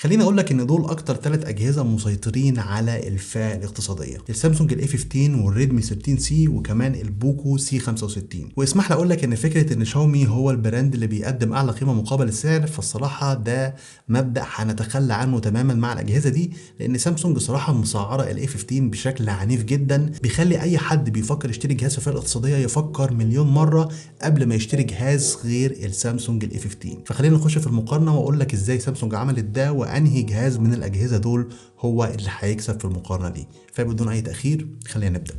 خليني اقول لك ان دول اكتر 3 اجهزة مسيطرين على الفئة الاقتصادية، السامسونج ال A15 والريدمي 13C وكمان البوكو C65. واسمح لي اقول لك ان فكرة ان شاومي هو ال brand اللي بيقدم اعلى قيمة مقابل السعر، فالصراحه ده مبدا هنتخلى عنه تماما مع الاجهزة دي، لان سامسونج صراحة مسعره ال A15 بشكل عنيف جدا، بيخلي اي حد بيفكر يشتري جهاز في الفئة الاقتصادية يفكر مليون مرة قبل ما يشتري جهاز غير السامسونج ال A15. فخلينا نخش في المقارنة واقول لك ازاي سامسونج عملت ده وانهي جهاز من الاجهزة دول هو اللي هيكسب في المقارنة دي. فبدون اي تاخير خلينا نبدا.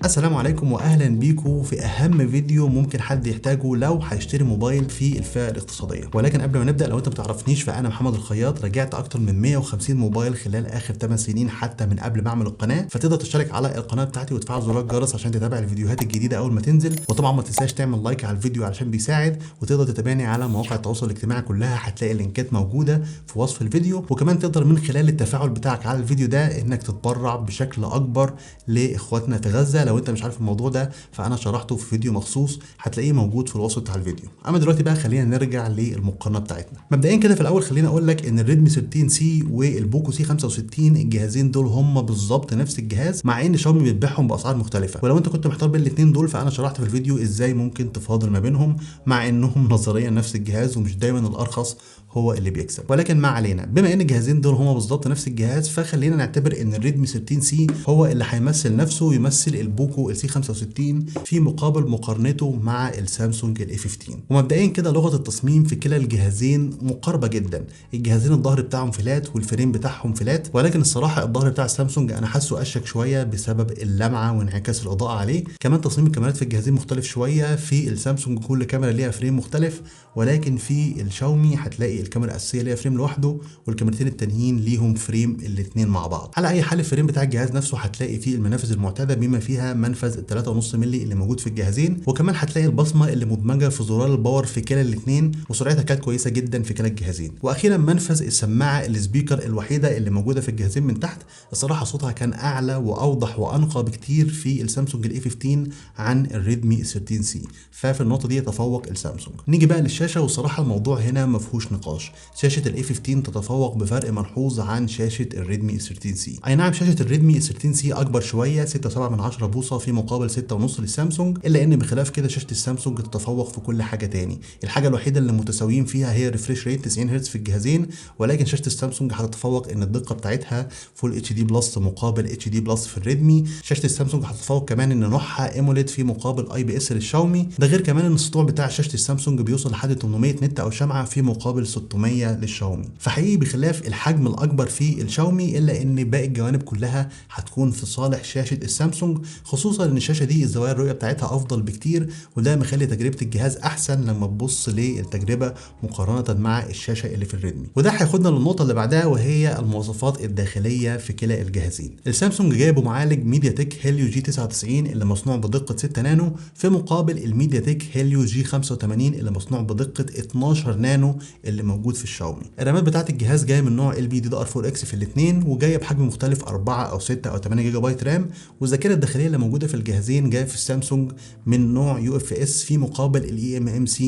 السلام عليكم واهلا بيكم في اهم فيديو ممكن حد يحتاجه لو هيشتري موبايل في الفئة الاقتصادية. ولكن قبل ما نبدا، لو انت ما تعرفنيش فانا محمد الخياط، رجعت اكتر من 150 موبايل خلال اخر 8 سنين حتى من قبل ما اعمل القناة، فتقدر تشترك على القناة بتاعتي وتفعل زرار الجرس عشان تتابع الفيديوهات الجديدة اول ما تنزل، وطبعا ما تنساش تعمل like على الفيديو علشان بيساعد، وتقدر تتابعني على مواقع التواصل الاجتماعي كلها، هتلاقي اللينكات موجودة في وصف الفيديو. وكمان تقدر من خلال التفاعل بتاعك على الفيديو ده انك تتبرع بشكل اكبر لاخواتنا في غزة. لو انت مش عارف الموضوع ده فانا شرحته في فيديو مخصوص هتلاقيه موجود في الوصف بتاع الفيديو. اما دلوقتي بقى خلينا نرجع للمقارنه بتاعتنا. مبدئيا كده في الاول خلينا اقول لك ان الريدمي 13C والبوكو C65 الجهازين دول هم بالظبط نفس الجهاز، مع ان شاومي بتبيعهم باسعار مختلفة. ولو انت كنت محتار بين الاثنين دول فانا شرحت في الفيديو ازاي ممكن تفاضل ما بينهم، مع انهم نظريا نفس الجهاز ومش دايما الارخص هو اللي بيكسب. ولكن ما علينا، بما ان الجهازين دول هما بالظبط نفس الجهاز فخلينا نعتبر ان الريدمي 13C هو اللي هيمثل نفسه ويمثل البوكو C65 في مقابل مقارنته مع السامسونج ال A15. ومبدئيا كده لغة التصميم في كلا الجهازين مقاربة جدا، الجهازين الظهر بتاعهم flat وال frame بتاعهم flat، ولكن الصراحة الظهر بتاع السامسونج انا حاسه اشيك شوية بسبب اللمعة وانعكاس الاضاءة عليه. كمان تصميم الكاميرات في الجهازين مختلف شوية، في السامسونج كل كاميرا ليها frame مختلف، ولكن في الشاومي هتلاقي الكاميرا الاساسية ليها frame لوحده والكاميرتين التانيين ليهم frame الاثنين مع بعض. على اي حال ال frame بتاع الجهاز نفسه هتلاقي فيه المنافذ المعتادة بما فيها منفذ 3.5 مللي اللي موجود في الجهازين، وكمان هتلاقي البصمة اللي مدمجه في زرار ال power في كلا الاثنين وسرعتها كانت كويسة جدا في كلا الجهازين. واخيرا منفذ السماعة ال speaker الوحيدة اللي موجودة في الجهازين من تحت، الصراحة صوتها كان اعلى واوضح وانقى بكتير في السامسونج ال A15 عن الريدمي 13C، ففي النقطة دي يتفوق السامسونج. نيجي بقى للشاشه، والصراحة الموضوع هنا ما فيهوش نقاش، شاشة ال A15 تتفوق بفرق ملحوظ عن شاشة الريدمي 13C. اي نعم شاشة الريدمي 13C اكبر شوية 6.7 بوصه في مقابل 6.5 للسامسونج، الا ان بخلاف كده شاشة السامسونج تتفوق في كل حاجة تاني. الحاجة الوحيدة اللي متساويين فيها هي refresh rate 90 هرتز في الجهازين، ولكن شاشة السامسونج هتتفوق ان الدقة بتاعتها full HD plus مقابل HD plus في الريدمي. شاشة السامسونج هتتفوق كمان ان نوعها AMOLED في مقابل IPS للشاومي، ده غير كمان ان السطوع بتاع شاشة السامسونج بيوصل لحد 800 nit او شمعة في مقابل 600 للشاومي. فحقيقي بخلاف الحجم الاكبر في الشاومي الا ان باقي الجوانب كلها هتكون في صالح شاشة السامسونج، خصوصا ان الشاشة دي الزوايا الرؤية بتاعتها افضل بكتير، وده مخلي تجربه الجهاز احسن لما تبص للتجربه مقارنة مع الشاشة اللي في الريدمي. وده هياخدنا للنقطة اللي بعدها وهي المواصفات الداخلية في كلا الجهازين. السامسونج جايبه معالج ميديا تك هيليو جي 99 اللي مصنوع بدقة 6 نانو في مقابل الميديا تك هيليو جي 85 اللي مصنوع بدقة 12 نانو اللي موجود في الشاومي. الرامات بتاعت الجهاز جاية من نوع ال LPDDR4X في الاثنين، وجاية بحجم مختلف 4 او 6 او 8 جيجا بايت RAM، والذاكرة الداخلية اللي موجودة في الجهازين جاية في السامسونج من نوع UFS في مقابل ال eMMC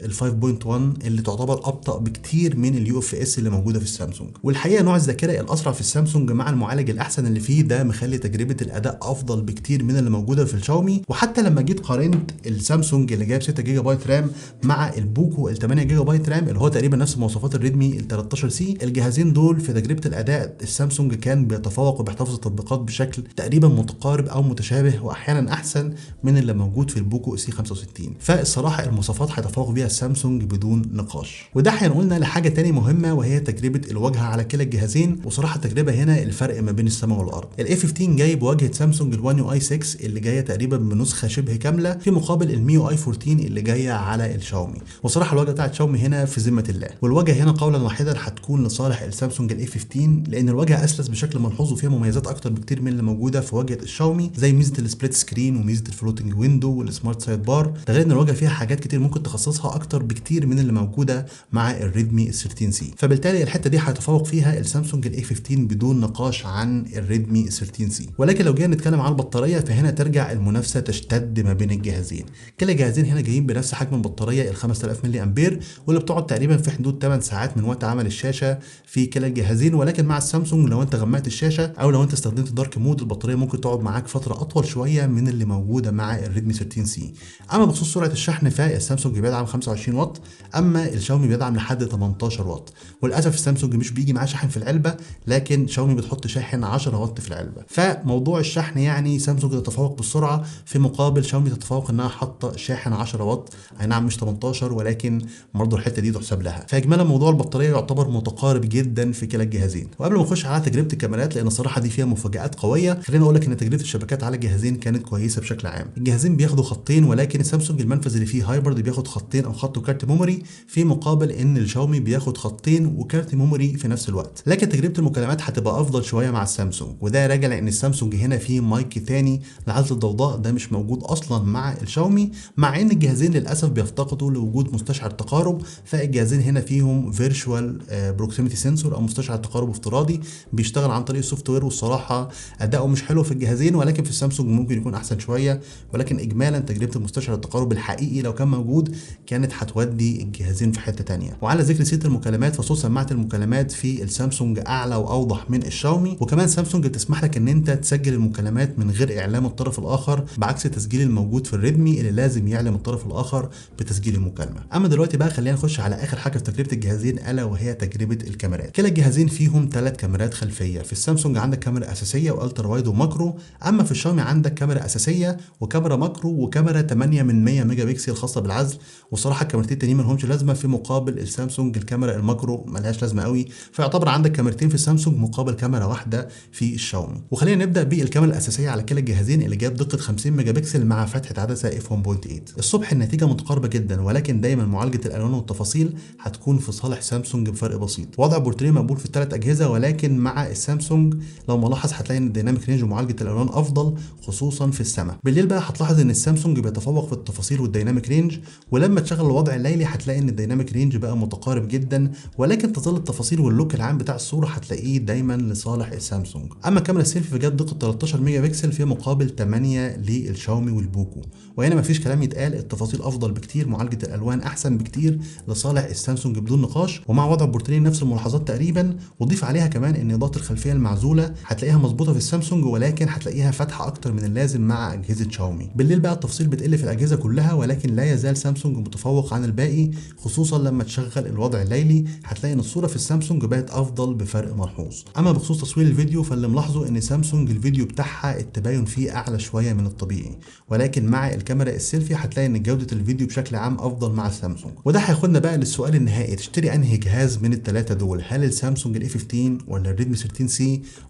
ال 5.1 اللي تعتبر ابطا بكتير من ال UFS اللي موجودة في السامسونج. والحقيقة نوع الذاكرة الاسرع في السامسونج مع المعالج الاحسن اللي فيه ده مخلي تجربه الاداء افضل بكتير من اللي موجودة في الشاومي. وحتى لما جيت قارنت السامسونج اللي جايب 6 جيجا بايت RAM مع البوكو ال 8 جيجا بايت RAM اللي هو تقريبا نفس مواصفات الريدمي ال 13C، الجهازين دول في تجربه الاداء السامسونج كان بيتفوق وبيحتفظ التطبيقات بشكل تقريبا متقارب او متشابه واحيانا احسن من اللي موجود في البوكو C65. فالصراحه المواصفات هيتفوق بيها السامسونج بدون نقاش. وده هينقلنا لحاجة تاني مهمة وهي تجربه الواجهة على كلا الجهازين. وصراحة التجربة هنا الفرق ما بين السماء والارض. ال A15 جايب واجهه سامسونج ال 1 UI 6 اللي جاية تقريبا بنسخه شبه كاملة في مقابل ال MIUI 14 اللي جاية على الشاومي. وصراحة الواجهة بتاعت شاومي هنا في ذمه الله، والواجهه هنا قولا واحدا هتكون لصالح السامسونج ال A15 لان الواجهة اسلس بشكل ملحوظ وفيها مميزات اكتر بكتير من اللي موجودة في واجهه الشاومي، زي ميزة ال split screen وميزه ال floating window وال smart sidebar. ده غير ان الواجهة فيها حاجات كتير ممكن تخصصها اكتر بكتير من اللي موجودة مع الريدمي 13C. فبالتالي الحتة دي هيتفوق فيها السامسونج ال A15 بدون نقاش عن الريدمي 13C. ولكن لو جينا نتكلم عن البطارية فهنا ترجع المنافسة تشتد ما بين الجهازين. كلا الجهازين هنا جايين بنفس حجم البطارية ال 5000 ملي امبير، واللي بتقعد تقريبا في حدود 8 ساعات من وقت عمل الشاشة في كلا الجهازين. ولكن مع السامسونج لو انت غمقت الشاشة او لو انت استخدمت dark mode البطارية ممكن تقعد معاك فترة اطول شوية من اللي موجودة مع الريدمي 13C. اما بخصوص سرعة الشحن فالسامسونج بيدعم 25 واط، اما الشاومي بيدعم لحد 18 واط. وللاسف السامسونج مش بيجي معاه شاحن في العلبة، لكن شاومي بتحط شاحن 10 واط في العلبة. فموضوع الشحن يعني سامسونج تتفوق بالسرعة، في مقابل شاومي تتفوق انها حاطه شاحن 10 واط، اي نعم مش 18 ولكن برضه الحتة دي تحسب لها. فاجمالا موضوع البطارية يعتبر متقارب جدا في كلا الجهازين. وقبل ما نخش على تجربه الكاميرات لان الصراحة دي فيها مفاجآت قوية، خليني اقول لك ان تجربه الشبكات على الجهازين كانت كويسة بشكل عام. الجهازين بياخدوا خطين، ولكن سامسونج المنفذ اللي فيه hybrid بياخد خطين او خط وكارت memory، في مقابل ان الشاومي بياخد خطين وكارت memory في نفس الوقت. لكن تجربه المكالمات هتبقى افضل شوية مع السامسونج، وده راجع لان السامسونج هنا فيه مايك ثاني لعزل الضوضاء، ده مش موجود اصلا مع الشاومي، مع ان الجهازين للاسف بيفتقدوا لوجود مستشعر تقارب. فالجهازين هنا فيهم virtual proximity sensor او مستشعر تقارب افتراضي بيشتغل عن طريق ال software، والصراحة اداؤه مش حلو في الجهازين، ولكن في السامسونج ممكن يكون احسن شوية. ولكن اجمالا تجربه المستشعر التقارب الحقيقي لو كان موجود كانت هتودي الجهازين في حتة ثانية. وعلى ذكر سيره المكالمات فصوت سماعه المكالمات في السامسونج اعلى واوضح من الشاومي، وكمان سامسونج بتسمح لك ان انت تسجل المكالمات من غير اعلام الطرف الاخر، بعكس التسجيل الموجود في الريدمي اللي لازم يعلم الطرف الاخر بتسجيل المكالمة. اما دلوقتي بقى خلينا نخش على اخر حاجة في تجربه الجهازين، الا وهي تجربه الكاميرات. كلا الجهازين فيهم 3 كاميرات خلفية. في السامسونج عندك كاميرا اساسية و ultra wide و macro، اما في الشاومي عندك كاميرا اساسية وكاميرا macro وكاميرا 8 من 100 ميجا بكسل خاصة بالعزل. وصراحة الكاميرتين التانيين ما لهمش لازمه، في مقابل السامسونج الكاميرا ال macro ملهاش لازمه قوي، فيعتبر عندك كاميرتين في السامسونج مقابل كاميرا واحدة في الشاومي. وخلينا نبدا بالكاميرا الاساسية على كلا الجهازين اللي جاب دقه 50 ميجا بكسل مع فتحه عدسة f 1.8. الصبح النتيجة متقاربة جدا، ولكن دايما معالجة الالوان والتفاصيل هتكون في صالح سامسونج بفرق بسيط. وضع بورتريه مقبول في الثلاث اجهزة، ولكن مع السامسونج لو ملاحظ هتلاقي ان ال dynamic range ومعالجة الالوان افضل خصوصا في السماء. بالليل بقى هتلاحظ ان السامسونج بيتفوق في التفاصيل وال dynamic range، ولما تشغل الوضع الليلي هتلاقي ان ال dynamic range بقى متقارب جدا، ولكن تظل التفاصيل وال look العام بتاع الصورة هتلاقيه دايما لصالح السامسونج. اما كاميرا السيلفي فجت دقه 13 ميجا بكسل في مقابل 8 للشاومي والبوكو، وهنا مفيش كلام يتقال، التفاصيل افضل بكتير، معالجة الالوان احسن بكتير لصالح السامسونج بدون نقاش. ومع وضع البورتريه نفس الملاحظات تقريبا، وضيف عليها كمان ان اضاءه الخلفية المعزوله هتلاقيها مظبوطة في السامسونج، ولكن هتلاقيها فاتحة اكتر من اللازم مع اجهزة شاومي. بالليل بقى التفاصيل بتقل في الاجهزة كلها، ولكن لا يزال سامسونج متفوق عن الباقي، خصوصا لما تشغل الوضع الليلي هتلاقي ان الصورة في السامسونج بقت افضل بفرق ملحوظ. اما بخصوص تصوير الفيديو فاللي ملاحظة ان سامسونج الفيديو بتاعها التباين فيه اعلى شوية من الطبيعي، ولكن مع الكاميرا السيلفي هتلاقي ان جوده الفيديو بشكل عام افضل مع السامسونج. وده هياخدنا بقى للسؤال النهائي، تشتري انهي جهاز من الثلاثة دول؟ هل السامسونج ال A15 ولا الريدمي 13C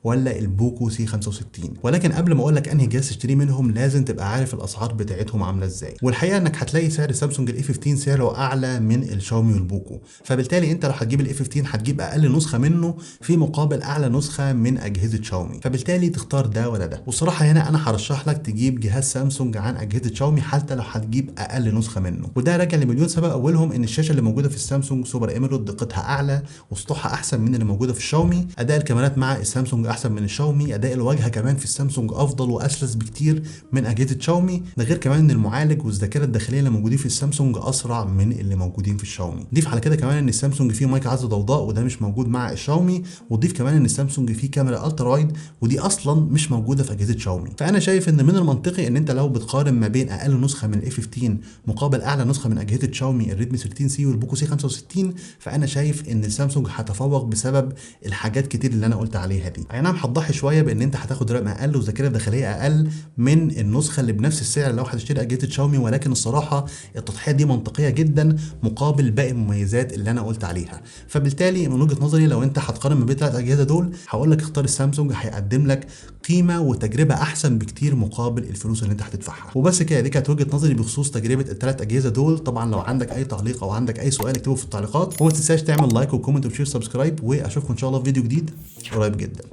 ولا البوكو C65؟ ولكن قبل ما اقول لك انهي جهاز تشتريه منهم لازم تبقى عارف الاسعار بتاعتهم عامله ازاي. والحقيقة انك هتلاقي سعر سامسونج ال A15 سعره اعلى من الشاومي والبوكو، فبالتالي انت لو هتجيب ال A15 هتجيب اقل نسخه منه في مقابل اعلى نسخه من اجهزة شاومي، فبالتالي تختار ده ولا ده. والصراحة هنا انا هرشح لك تجيب جهاز سامسونج عن اجهزة شاومي حتى لو هتجيب اقل نسخه منه، وده راجع لمليون سبب، اولهم ان الشاشة اللي موجودة في السامسونج Super AMOLED دقتها اعلى وسطوحها احسن من اللي موجودة في الشاومي، اداء الكاميرات مع السامسونج احسن من الشاومي، اداء الواجهة كمان في السامسونج افضل واسلس بكتير من اجهزة شاومي، ده غير كمان ان المعالج والذاكرة الداخلية اللي موجودين في السامسونج اسرع من اللي موجودين في الشاومي. ضيف على كده كمان ان السامسونج فيه مايك عزل ضوضاء وده مش موجود مع الشاومي، وضيف كمان ان السامسونج فيه كاميرا ultra wide ودي اصلا مش موجودة في اجهزة شاومي. فانا شايف ان من المنطقي ان انت لو بتقارن ما بين اقل نسخه من ال A15 مقابل اعلى نسخه من اجهزة شاومي الريدمي 13C والبوكو C65، فانا شايف ان السامسونج هتفوق بسبب الحاجات كتير اللي انا قلت عليها دي. اي نعم هتضحي شوية بان انت هتاخد RAM اقل وذاكره داخلية اقل من النسخة اللي بنفس السعر لو هتشتري اجهزة شاومي، ولكن الصراحة التضحية دي منطقية جدا مقابل باقي المميزات اللي انا قلت عليها. فبالتالي من وجهه نظري لو انت هتقارن ما بين الثلاث اجهزة دول هقول لك اختار السامسونج، هيقدم لك قيمة وتجربه احسن بكتير مقابل الفلوس اللي انت هتدفعها. وبس كده، دي كانت وجهه نظري بخصوص تجربه الثلاث اجهزة دول. طبعا لو عندك اي تعليق او عندك اي سؤال اكتبه في التعليقات، وما تنساش تعمل like و comment و share subscribe، واشوفكم ان شاء الله في فيديو جديد قريب جدا.